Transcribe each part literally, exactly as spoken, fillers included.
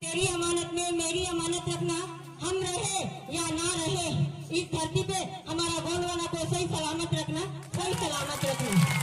तेरी अमानत में मेरी अमानत रखना, हम रहे या ना रहे, इस धरती पे हमारा गोंडवाना को सही सलामत रखना, सही सलामत रखना।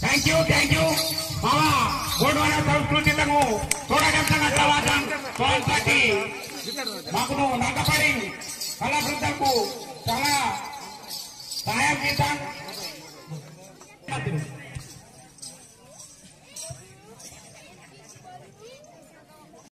Thank you, thank you। बाबा, गोंडवाना संस्कृति तंगु, थोड़ा जन तंग अट्ला वातंग, कौन पार्टी, माकुनु नागपाड़ी, कला वृंदंकु, चाला, सहायम कीतंग।